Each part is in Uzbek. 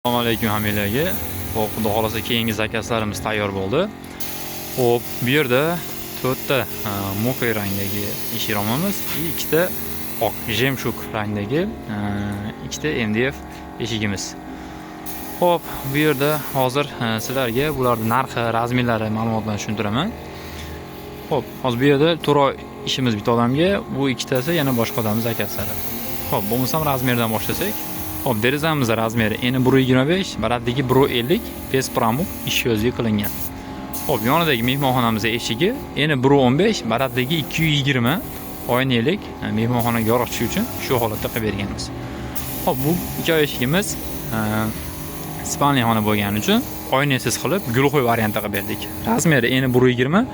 Assalomu alaykum hammalarga. Xo'p, xudo xolasa keyingi zakazlarimiz tayyor bo'ldi. Xo'p, bu yerda to'rtta мокрый rangdagi eshik romamiz и ikkita oq жемчуг rangdagi ikkita MDF eshigimiz. Xo'p, bu yerda hozir sizlarga bularning narxi, razmerlari ma'lumotlarni tushuntiraman. Xo'p, hozir bu yerda to'rt ishimiz bitta odamga, bu ikkitasi yana boshqa odamning zakazlari. Xo'p, bo'lmasam razmerdan boshlasak. Xo'p, derazamiz razmeri eni 1.25, balandligi 1.50, без промок ish ko'zli qilingan. Xo'p, yonidagi mehmonxonamiz eshigi eni 1.15, balandligi 220, oynalik, mehmonxonaga yorug' tushishi uchun shu holatda qilib berganmiz. Xo'p, bu ikki eshigimiz спальный xona bo'lgani uchun oynasiz qilib глухой variantda qilib berdik. Razmeri eni 1.20,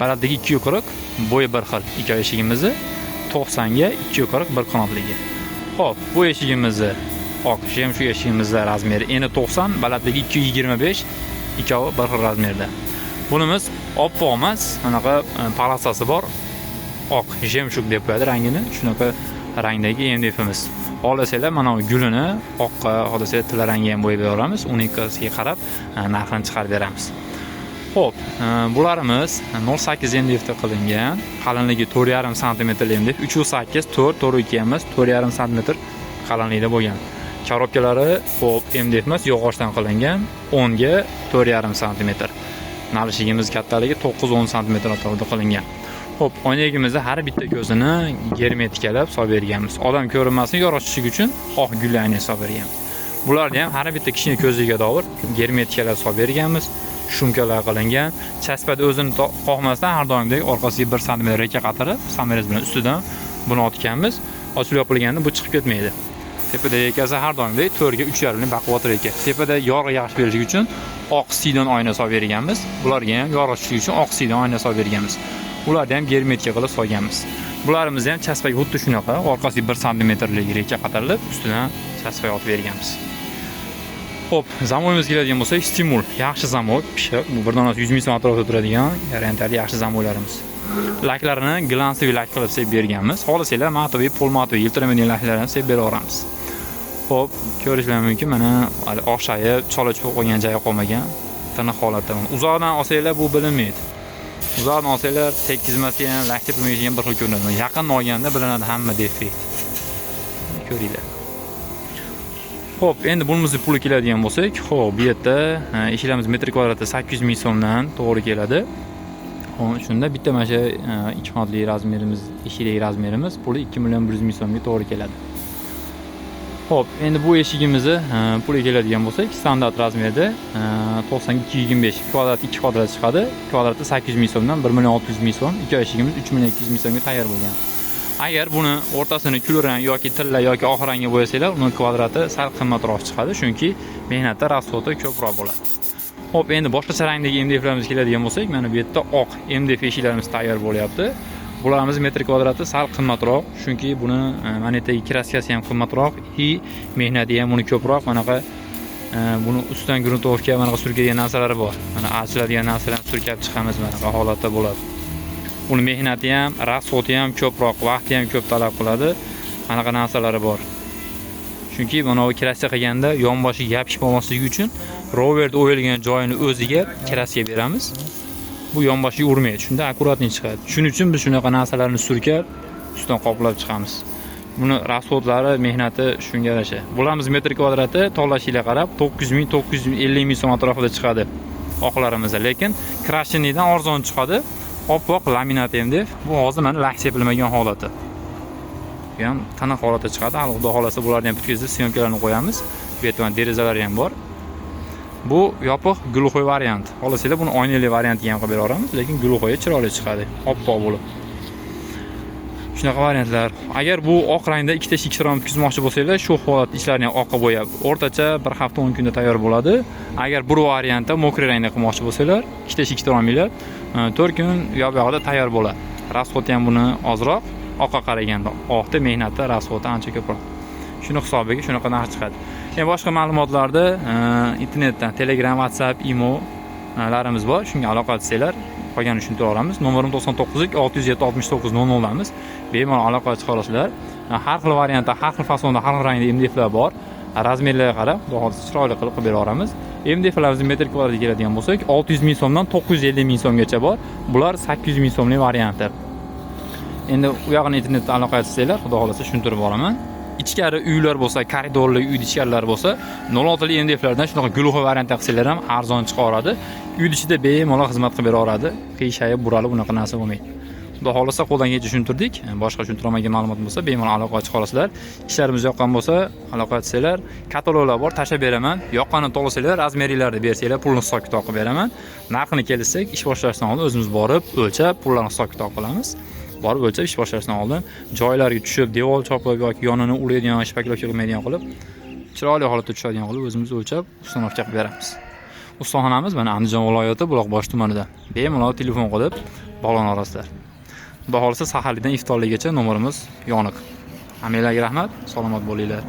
balandligi 240, bo'yi bir xil. Ikki eshigimizni 90 ga 240 bir qanotligi. Xo'p, bu eshigimizni oq жемчуг eshigimizni razmeri eni 90, balandligi 225, ikkovi bir xil razmerda. Bunimiz oppoq emas, anaqa полоса si bor. Oq жемчуг deb qo'yadi rangini. Shunaqa rangdagi MDFimiz. Xohlasanglar mana bu gulini oqqa, xohlasanglar tilla rangga ham bo'yab beramiz. Unikasiga qarab narxini chiqarib beramiz. Xo'p, bularimiz 0.8 MDF da qilingan. Qalinligi 4.5 sm MDF, 3.8, 4, 4.2 emas, 4.5 sm qalinlikda bo'lgan. Коробка lari, xo'p, MDF emas, yog'ochdan qilingan, 10 ga 4.5 sm. Nalishligimiz kattaligi 9-10 sm atrofida qilingan. Xo'p, oynagimizni har bitta ko'zini germetikalab solib berganmiz. Odam ko'rinmasin, yorug' tushishi uchun oq gulli aynak solib berganmiz. Bularni ham har bitta kichkina ko'ziga doir germetikalab solib berganmiz. Шумка lar qilingan. Chaspada o'zini qoqmasdan har doimdek orqasiga 1 sm рейка qatirib, саморез bilan ustidan buni otganmiz. Ochilib yopilganda bu chiqib ketmaydi. Tepadagi ekasi har doimdek 4 ga 3.5 lik baquvvat reyka. Tepada yorug' yaxshi berishi uchun oq sidan oyna solib berganmiz. Bularga ham yorug' tushishi uchun oq sidan oyna solib berganmiz. Ularni ham germetika qilib solganmiz. Bularimizni ham chaspaga xuddi shunaqa, orqasiga 1 santimetrlik рейка qatarilib, ustidan chaspa otib berganmiz. Xo'p, замок imizga keladigan bo'lsak, Stimul yaxshi замок, pishiq. Bu bir donasi 100 ming so'm atrofida turadigan garantiyali yaxshi замок larimiz. Laklarini глянцевый lak qilib sepib berganmiz. Xohlasanglar матовый, полуматовый yiltiramaydigan laklarni sepib bera olamiz. Xo'p, ko'rishlar mumkin, mana hali oqshayib, chola chiqib qolgan joyi qolmagan. Tiniq holatda. Uzoqdan olsanglar bu bilinmaydi. Uzoqdan olsanglar tekizmasi ham, lak tepilmagan ham bir xil ko'rinadi. Yaqindan olganda bilinadi hamma defekt. Ko'ringlar. Xo'p, endi bunimizni puli keladigan bo'lsak, xo'p, bu yerda eshiklarimiz metr kvadrati 800 ming so'mdan to'g'ri keladi. Xo'p, shunda bitta mana shu ikki qanotli razmerimiz, eshikdagi razmerimiz puli 2 million 100 ming so'mga to'g'ri keladi. Xo'p, endi bu eshigimizni puli keladigan bo'lsak, standart razmerda 90 225 kvadrat 2 kvadrat chiqadi. Kvadrati 800 ming so'mdan 1 million 600 ming so'm, ikki eshigimiz 3 million 200 ming so'mga tayyor bo'lgan. Agar buni o'rtasini kulrang yoki tilla yoki oq rangga bo'yasanglar, uni kvadrati sal qimmatroq chiqadi, chunki mehnatda расход i ko'proq bo'ladi. Xo'p, endi boshqacha rangdagi MDFlarimiz keladigan bo'lsak, mana bu yerda oq MDF eshiklarimiz tayyor bo'lyapti. Bularimiz metr kvadrati sal qimmatroq, chunki buni mana yerdagi краска si ham qimmatroq и mehnati ham uni ko'proq. Manaqa buni ustidan грунтовка manaqa surkaydigan narsalari bor. Mana archiladigan narsalarni surkab chiqamiz, manaqa holatda bo'ladi. Uni mehnati ham, расход i ham ko'proq, vaqti ham ko'p talab qiladi. Anaqa narsalari bor. Chunki mana bu краска qilganda yonboshiga yopishib qolmasligi uchun roverd o'yilgan joyini o'ziga краска beramiz. Bu yonboshiga urmaydi. Shunda аккуратный chiqadi. Shuning uchun biz shunaqa narsalarni surkab, ustidan qoplab chiqamiz. Buni расход lari, mehnati shunga yarasha. Bularimiz metr kvadrati tanlashinglar qarab 900 ming, 950 ming so'm atrofida chiqadi oqlarimiz. Lekin крашеный dan arzon chiqadi. Oppoq laminat MDF. Bu hozir mana lak sepilmagan holati. Bu ham tiniq holatda chiqadi. Hali xudo xohlasa bularni ham bitkazib съёмка larni qo'yamiz. Bu yerda mana derazalari ham bor. Bu yopiq глухой variant. Xohlasanglar buni oynali variantiga ham qilib bera olamiz, lekin глухой chiroyli chiqadi, oppoq bo'lib. Shunaqa variantlar. Agar bu oq rangda ikkita eshik rom bitkazmoqchi bo'lsanglar, shu holat ichlarini ham oqqa bo'yab, o'rtacha bir hafta 10 kunda tayyor bo'ladi. Agar bir variantda мокрый rangda qilmoqchi bo'lsanglar, ikkita eshik rominglar 4 kun yob yog'ida tayyor bo'ladi. Расход i ham buni ozroq, oqqa qaraganda oqda mehnati, расход i ancha ko'proq. Shuni hisobiga shunaqa narx chiqadi. Endi boshqa ma'lumotlarni internetdan Telegram, WhatsApp, Imo larimiz bor. Shunga aloqa qilsanglar, qolganini tushuntira olamiz. Nomerim 99 607 69 00 damiz. Bemalol aloqa chiqa olasizlar. Har xil variantda, har xil fasonda, har xil rangda MDFlar bor. Размер larga qarab, xudo xohlasa, chiroyli qilib qilib bera olamiz. MDFlarimizni metr kvadratga keladigan bo'lsak, 600 ming so'mdan 950 ming so'mgacha bor. Bular 800 ming so'mlik varianti. Endi u yog'ini internetda aloqa qilsanglar, xudo xohlasa, tushuntirib boraman. Ichkari uylar bo'lsa, koridorli uyni ichkarilari bo'lsa, 06 li MDFlardan shunaqa глухой variantda qilsanglar ham arzon chiqaveradi. Uyni ichida bemalol xizmat qilib bera oladi. Qiyshayib, buralib unaqa narsa bo'lmaydi. Xudo xohlasa, qo'ldan kelgancha tushuntirdik. Boshqa tushuntira ma'lumot bo'lsa, bemalol aloqa chiqa olasizlar. Ishlarimiz yoqqan bo'lsa, aloqa qilsanglar, kataloglar bor, tashlab beraman. Yoqqanini to'lasanglar, размер inglarni bersanglar, pulni hisob kitob qilib beraman. Narxini kelishsak, ish boshlashdan oldin o'zimiz borib, o'lchab, pullarni hisob kitob qilamiz. Borib o'lchab, ish boshlashdan oldin joylarga tushib, devor chopib yoki yonini ulaydigan, шпаклёвка qilmaydigan qilib, chiroyli holatda tushadigan qilib o'zimiz o'lchab, установка qilib beramiz. Ustaxonamiz mana Andijon viloyati, Buloqboshi tumanida. Bemalol telefon qilib bog'lana olasizlar. Xudo xohlasa, saharlikdan iftorligacha nomerimiz yoniq. Hammanglarga rahmat, salomat bo'linglar.